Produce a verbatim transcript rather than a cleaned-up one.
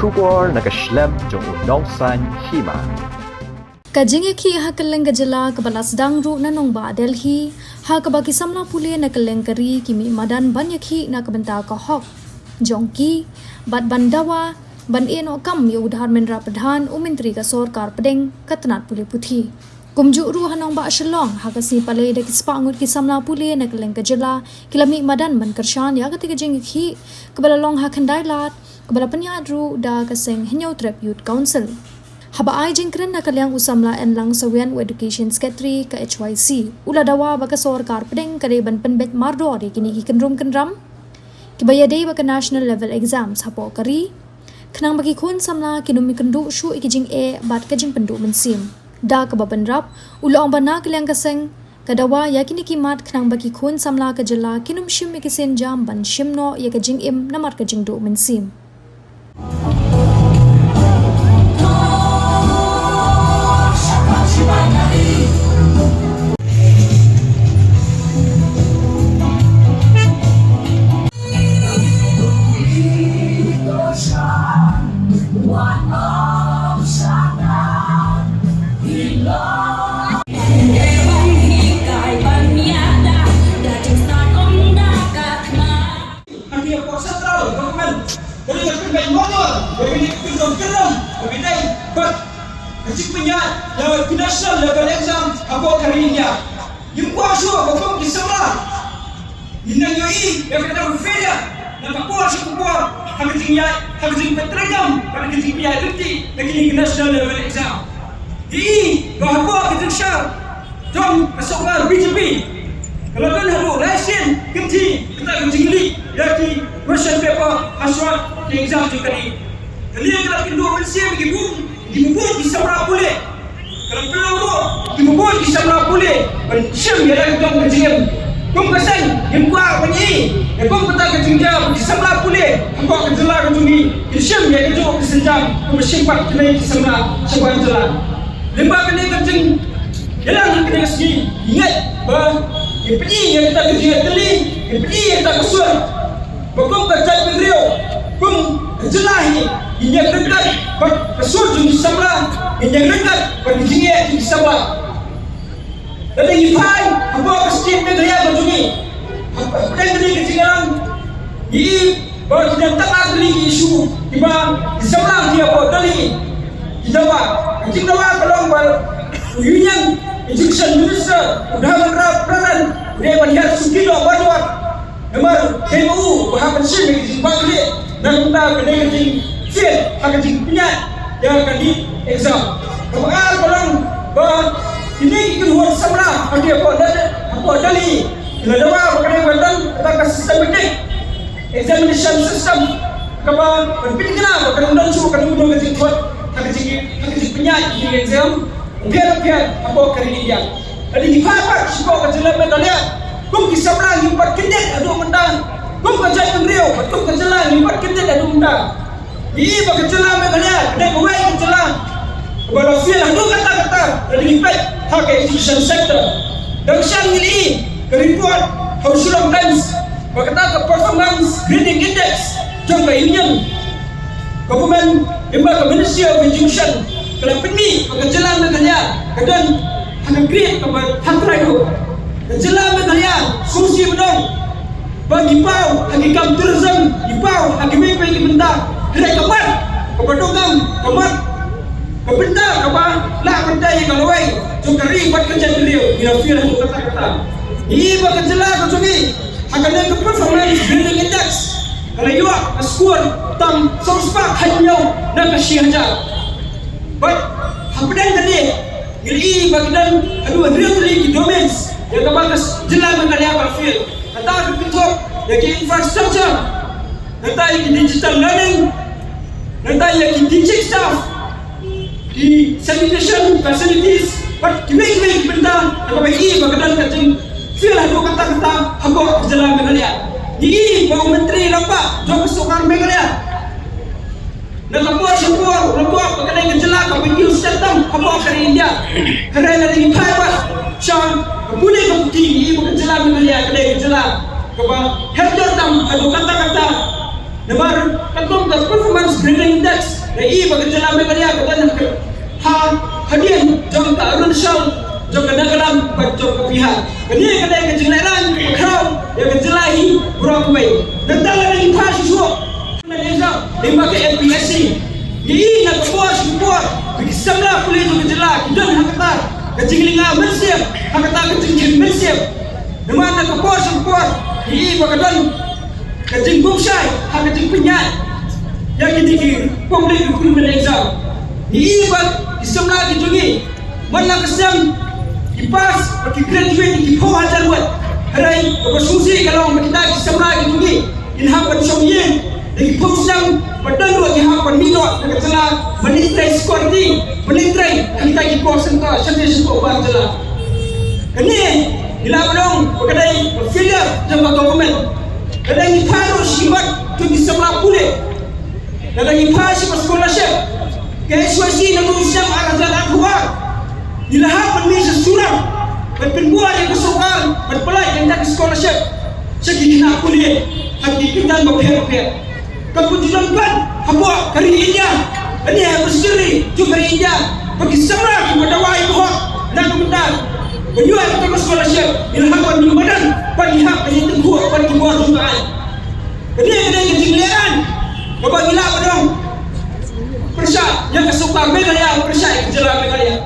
Khubor na ka shlem jong u Nongsaiñ Hima. Ka jingïakhih ha kylleng ka jylla kaba la sdang ruh na nongbah Delhi, ha kaba ki samla pule na kylleng ka ri ki mih madan ban ïakhih na ka bynta ka hok jong ki, bad ban dawa ban ïehnoh kam ïa u Dharmendra Pradhan, u Myntri ka Sorkar Pdeng ka tnat pule puthi. Kumjuh ruh ha nongbah Shillong, ha ka sngi Palei da ki spah ngut ki samla pule na kylleng ka jylla ki la mih madan ban kyrshan ïa kata ka jingïakhih kaba la long ha Khyndai Lad, kaba la pynïaid ruh da ka seng Hynñiewtrep Youth Council. Haba ai jingkren na ka liang u samla Enlang Sawian, u Education Secretary ka H Y C, u la dawa ba ka Sorkar Pdeng ka dei ban pynbeit mardor ïa kine ki kynrum kynram kiba ïadei bad ka National Level Exams hapoh ka ri, khnang ba ki khun samla kin ym ïakynduh shuh ïa ki jingeh bad ka jingpynduh mynsiem. Da kaba bynrap, u la ong ba na ka liang ka seng ka dawa ïa kine ki mat khnang ba ki khun samla ka jylla kin ym shim ïa ki sienjam ban shim noh ïa ka jingim namar ka jingduh mynsiem. Ati ya kuasa terlalu government. Jadi ya kena modal, ya kena kena kena, ya kena but. Kecil punya, ya national level exam, apa kari India. Yung kuasa, apa pun kisah. Ynda ngi ïohi ïa kata ka failure na ka por sha ka por ha ka jingïaid, ha ka jingpyntrei kam bad ka jingpynïaid lynti na kine ki national level exam. Ngi ïohi ba hapoh ka jingshar jong ka sorkar B J P ka la don haduh lai sien kynti kata ka jingleak ïa ki question paper ha shuwa ki exam jong kane. Kane ka la kynduh mynsiem ïa ki bun, ïa ki bun ki samla pule. Ka la pynlong ruh ïa ki bun ki samla pule ban shim ïa la ka jong ka jingim. Kum ka seng ngim kwah ban ïohi ïa kum kata ka jingjia ba ki samla pule hapoh ka jylla ka jong ngi kin shim ïa ka jong ka sienjam kumba shim pat kine ki samla shabar jylla. Lyngba kane ka jingïalang ha kane ka sngi ngi ngeit ba kin pyni ïa kata ka jingïatylli, kin pyni ïa kata ka sur. Ba kum ka jaitbynriew, kum ka jylla hi, ngin ïeng ryngkat bad ka sur jong ki samla, ngin ïeng ryngkat bad ka jingeh jong ki samla. Lada ngi phai hapoh ka state Meghalaya ka jong ngi, hapdeng kane ka jingïalang, ngi i ba ki don tang ar tylli ki issue kiba ki samla ki hapoh Delhi ki dawa. Ka jingdawa ka long ba u Union Education Minister u Dharmendra Pradhan u dei ban hiar suki noh baroh. Namar dei ma u ba hap ban shim ïa ka jingbakla na ka bynta ka dei ka jingfail ha ka jingpynïaid ïa ka NEET exam. Kaba ar ka long ba kine ki kynhun samla ha ki hapoh Delhi, hapoh Delhi ki la dawa ba ka dei ban don kata ka systematic examination system kaba ban pyntikna ba kan ym don shuh kano kano ka jingthut ha ka jing, ha ka jingpynïaid ka jing exam. Pher pher hapoh ka ri India. Lada ngi phai pat sha ka jylla Meghalaya, kum ki samla ngim pat kyndit haduh mynta. Kum ka jaitbynriew bad kum ka jylla ngim pat kyndit haduh mynta. Ngi i ba ka jylla Meghalaya ka dei kawei ka jylla kaba la fail haduh katta katta lada ngi peit ha ka education sector. Dang shen ngi i ka report ha u Shillong Times ba kata ka performance grading index jong ka Union Government, lyngba ka Ministry of Education, ka la pynmih ba ka jylla Meghalaya ka don ha ka grade kaba hapdeng ruh. Ka jylla Meghalaya sngewsih ba dang ba ngi paw ha ki kam tourism, ngi paw ha kiwei kiwei ki bynta. Hynrei ka mat kaba donkam, ka mat ka bynta kaba lah ban dei ka lawei jong ka ri bad ka jaitbynriew, ngi la fail ha katta katta. Ngi ba ka jylla ka jong ngi ha kane ka performance grading index ka la ïoh ka score tam saw spah khathynñiew na ka shi hajar. Bad hapdeng kane ngi la i ba ki don haduh hynriew tylli ki domains ïa kaba ka jylla Meghalaya ka fail. Kata ka kynthup ïa ki infrastructure, kata ïa ki digital learning, kata ïa ki teaching staff, ki sanitation facilities, bad kiwei kiwei ki bynta, kaba ngi i ba ka don ka jingfail haduh katta katta hapoh ka jylla Meghalaya. Ngi i ba u Myntri Rangbah jong ka sorkar Meghalaya na ka por sha ka por u la kwah ba ka dei ka jylla kaba kiew stet tam hapoh ka ri India. Hynrei lada ngi phai pat sha ka pule ka puthi ngi i ba ka jylla Meghalaya ka dei ka jylla kaba hynriew tam haduh katta katta. Namar katkum ka Performance Grading Index, nga i ba ka jylla Meghalaya ka don ha, hadien jong ka Arunachal, jong ka Nagaland bad jong ka Bihar. Kane ka dei ka jinglehrain kaba khraw ïa ka jylla hi baroh kawei. Nangta lada ngi phah shuh shuh, nangta lada ngi phah shuh shuh, ngi i na ka por sha ka por ba ki samla pule jong ka jylla ki don ha kata ka jinglynga mynsiem, ha kata ka jingkheiñ mynsiem. Namar na ka por sha ka por ngi i ba ka don ka jingbymshai ha ka jingpynïaid ïa kine ki public recruitment exam. Ngi i ba ki samla ki jong ngi man la ka snem ki pass bad ki graduate ki phew hajar ngut. Hynrei kaba sngewsih ka long ba kita ki samla ki jong ngi kin hap ban shong ïing da ki phew snem bad don ruh ki hap ban mih noh na ka jylla ban ïeng trei security, ban ïeng trei ha kita ki call center shane sha shnong ba jylla. Kane ngi lah ban ong ba ka dei ka failure jong ka government. Lada ngi phah ruh shi bad jong ki samla pule, lada ngi phah shi bad scholarship, ka H Y C naduh u snem ar hajar arphew ar ngi la hap ban mih sha Zoram ban pynbor ïa ka sorkar ban pynlait ïa ka scholarship sha ki khynnah pule ha ki kyrdan bapher bapher. Ka pynjulor plan hapoh ka ri India, kane ha ka history jong ka ri India, ba ki samla kiba dawa ïa ka hok na ka bynta ban ïoh ïa ka scholarship, ngi la hap ban ïoh madan, ban ïoh ban ïa tyngkhuh ban ki bor jong ka aiñ. Kane ka dei ka jinglehrain kaba ngi lah ban ong pyrshah ïa ka sorkar Meghalaya, pyrshah ïa ka jylla Meghalaya.